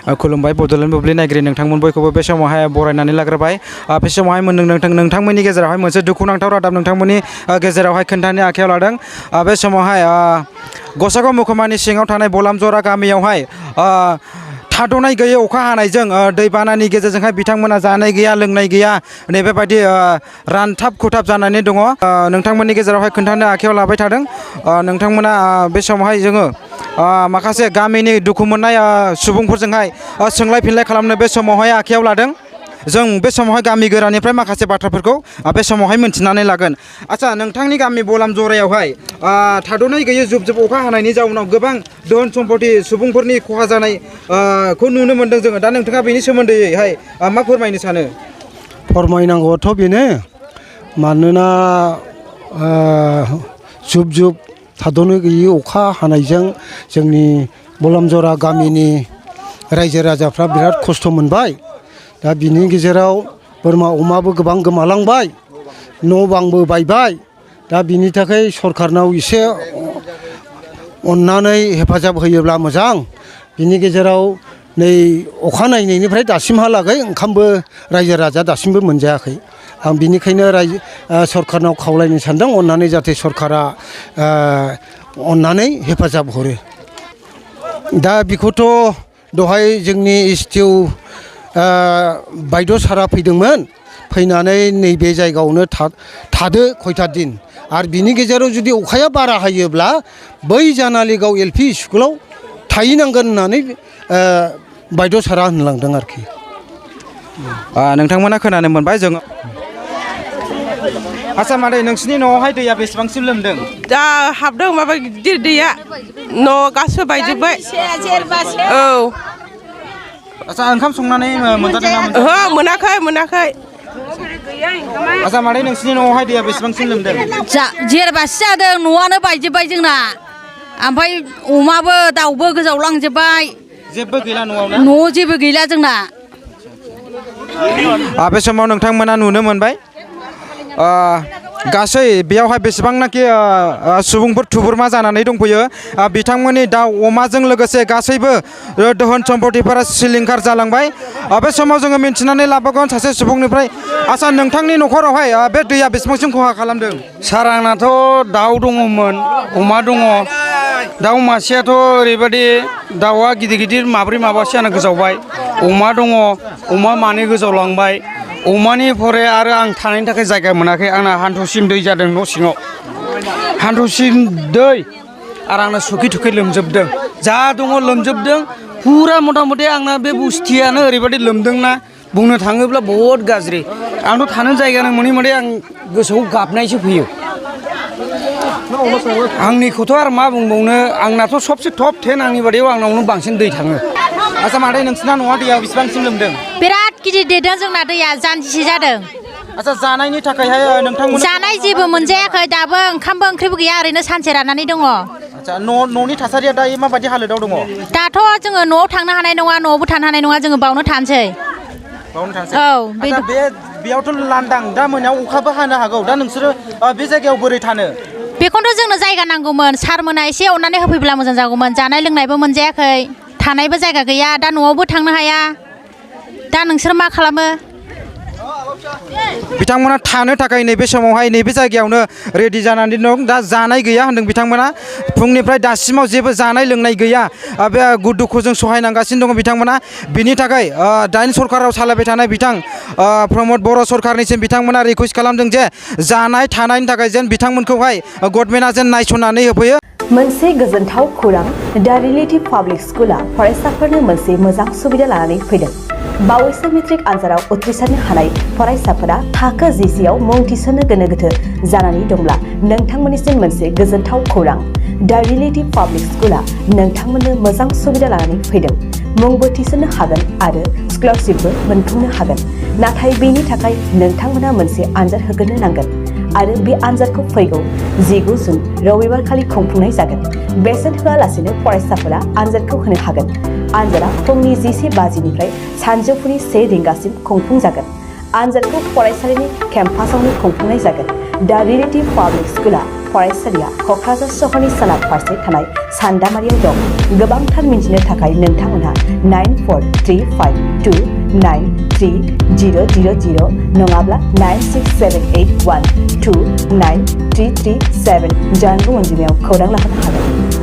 खुलुमबाय बड'लेण्ड बुब्लि नायगिरि नोंथांमोन बयखौबो बे समावहाय बरायनानै लाग्रोबाय बे समावहाय नोंथांमोननि गेजेरावहाय मोनसे दुखुनांथाव रादाब नोंथांमोननि गेजेरावहाय खोन्थानो आखायाव लादों बे समावहाय गसाइगाव महकुमानि सिङाव थानाय बलामजरा गामियावहाय थाद'नाय गैयै अखा हानायजों दैबानानि गेजेरजोंहाय बिथांमोना जानाय गैया लोंनाय गैया नैबेबायदि रानथाब खुथाब जानानै दङ नोंथांमोननि गेजेरावहाय खोन्थानो आखायाव लाबाय थादों नोंथांमोना बे समावहाय जोङो माखासे गामिनि दुखु मोननाय सुबुंफोरजोंहाय सोंलाय फिनलाय खालामनो बे समावहाय आखायाव लादों जों बे समावहाय गामि गोरानिफ्राय माखासे बाथ्राफोरखौ बे समावहाय मिन्थिनानै लागोन आच्चा नोंथांनि गामि बलामजरायावहाय थाद'नाय गैयै जुब जुब अखा हानायनि जाउनाव गोबां धोन सम्पति सुबुंफोरनि खहा जानाय खौ नुनो मोन्दों जोङो दा नोंथाङा बेनि सोमोन्दैहाय मा फोरमायनो सानो फोरमायनांगौआथ' बेनो मानोना जुब जुब थाद'नो गैयै अखा हानायजों जोंनि बलामजरा गामिनि रायजो राजाफ्रा बिराद खस्थ' मोनबाय दा बिनि गेजेराव बोरमा अमाबो गोबां गोमालांबाय न' बांबो बायबाय दा बिनि थाखाय सरखारनाव एसे अननानै हेफाजाब होयोब्ला मोजां बिनि गेजेराव नै अखा नायनायनिफ्राय दासिमहालागै ओंखामबो रायजो राजा दासिमबो मोनजायाखै आं बिनिखायनो सरखारनाव खावलायनो सानदों अननानै जाहाथे सरखारा अननानै हेफाजाब हरो दा बेखौथ' दहाय जोंनि एसटिअ बायद' सारा फैदोंमोन फैनानै नैबे जायगायावनो थादो खयथा दिन आरो बिनि गेजेराव जुदि अखाया बारा हायोब्ला बै जानालिगाव एलपि स्कुलाव थाहैनांगोन होननानै बायद' सारा होनलांदों आरोखि नोंथांमोना खोनानो मोनबाय जों आच्चा मादै नोंसिनि न'आवहाय दैया बेसेबांसिम लोमदों दा हाबदों माबा गिदिर दैया न' गासो बायजोब्बाय औ आच्चा ओंखाम संनानै मोनजादों ना ओहो मोनाखै आच्चा मादै नोंसिनि न'आवहाय दैया बेसेबांसिम लोमदों जेरबासो जादों न'आनो बायजोब्बाय जोंना ओमफ्राय अमाबो दाउबो गोजावलांजोब्बाय जेबो गैला न'आवनो न'आव जेबो गैला जोंना बे समाव नोंथांमोना नुनो मोनबाय गासै बेयावहाय बेसेबांनाखि सुबुंफोर थुबुरमा जानानै दंफैयो बिथांमोननि दाउ अमाजों लोगोसे गासैबो धोन सम्पतिफोरा सिलिंखार जालांबाय बे समाव जोङो मिन्थिनानै लाबोगोन सासे सुबुंनिफ्राय आच्चा नोंथांनि न'खरावहाय बे दैया बेसेबांसिम खहा खालामदों सार आंनाथ' दाउ दङमोन अमा दङ दाउ मासेयाथ' ओरैबायदि दाउआ गिदिर गिदिर माब्रै माबासो आंना गोजावबाय अमा दङ अमा मानै गोजावलांबाय अमानि फरे आरो आं थानायनि थाखाय जायगा मोनाखै आंना हान्थुसिम दै जादों न' सिङाव हान्थुसिम दै आरो आंना सुखि थुखि लोमजोबदों जा दङ लोमजोबदों फुरा मथा मथि आंना बे बुस्थियानो ओरैबायदि लोमदोंना बुंनो थाङोब्ला बहुद गाज्रि आंथ' थानो जायगानो मोनै मोनै आं गोसोआव गाबनायसो फैयो आंनिखौथ' आरो मा बुंबावनो आंनाथ' सबसे टप 10 आंनि बादैयाव आंनावनो बांसिन दै थाङो आच्चा मादै नोंसिना न'आ दैया बेसेबांसिम लोमदों बिराद गिदिर देरदों जोंना दैया जानजिसे जादों आच्चा जानायनि थाखायहाय नोंथांमोन जानाय जेबो मोनजायाखै दाबो ओंखामबो ओंख्रिबो गैया ओरैनो सानसे राननानै दङ आच्चा न'नि थासारिया दायो माबायदि हालोदाव दङ दाथ' जोङो न'आव थांनो हानाय नङा न'आवबो थानो हानाय नङा जोङो बावनो थानोसै औ बेयावथ' लांदां दा मोनायाव अखाबो हानो हागौ दा नोंसोरो बे जायगायाव बोरै थानो बेखौनोथ' जोंनो जायगा नांगौमोन सारमोना एसे अननानै होफैब्ला मोजां जागौमोन जानाय लोंनायबो मोनजायाखै थानायबो जायगा गैया दा न'आवबो थांनो हाया दा नोंसोर मा खालामो बिथांमोना थानो थाखाय नैबे समावहाय नैबे जायगायावनो रेडि जानानै दं दा जानाय गैया होनदों बिथांमोना फुंनिफ्राय दासिमाव जेबो जानाय लोंनाय गैया बे दुखुजों सहायनांगासिनो दङ बिथांमोना बिनि थाखाय दाइन सरकाराव सालायबाय थानाय बिथां प्रमद बर' सरकारनिसिम बिथांमोना रिकुवेस्ट खालामदों जे जानाय थानायनि थाखाय जेन बिथांमोनखौहाय गभर्नमेन्टआ जेन नायसननानै होफैयो मोनसे गोजोनथाव खौरां दा रिलेटिभ पाब्लिक स्कुला फरायसाफोरनो मोनसे मोजां सुबिदा लानानै फैदों बावैसो मेट्रिक आनजादाव उथ्रिसारनो हानाय फरायसाफोरा थाखो जिसेआव मुं थिसननो गोनो गोथो जानानै दंब्ला नोंथांमोननिसिम मोनसे गोजोनथाव खौरां दा रिलेटिभ पाब्लिक स्कुला नोंथांमोननो मोजां सुबिदा लानानै फैदों मुंबो थिसननो हागोन आरो स्कलारशिपबो मोनफुंनो हागोन नाथाय बेनि थाखाय नोंथांमोना मोनसे आनजाद होग्रोनो नांगोन आरो बे आनजादखौ फैगौ 19 जुन रबिबार खालि खुंफुंनाय जागोन बेसेन होआलासेनो फरायसाफोरा आनजादखौ होनो हागोन आनजादा फुंनि 11 बाजिनिफ्राय सानजौफुनि 1 रिंगासिम खुंफुंजागोन आनजादखौ फरायसालिनि केम्पासावनो खुंफुंनाय जागोन दा रिलेटिभ पाब्लिक स्कुला फरायसालिया क'क्राझार सहरनि सोनाब फारसे थानाय सान्दामारियाव दं गोबांथार मिन्थिनो थाखाय नोंथांमोनहा 9435293000 नङाब्ला 9678129337 जानबुं अनजिमायाव खौरां लाहरनो हागोन।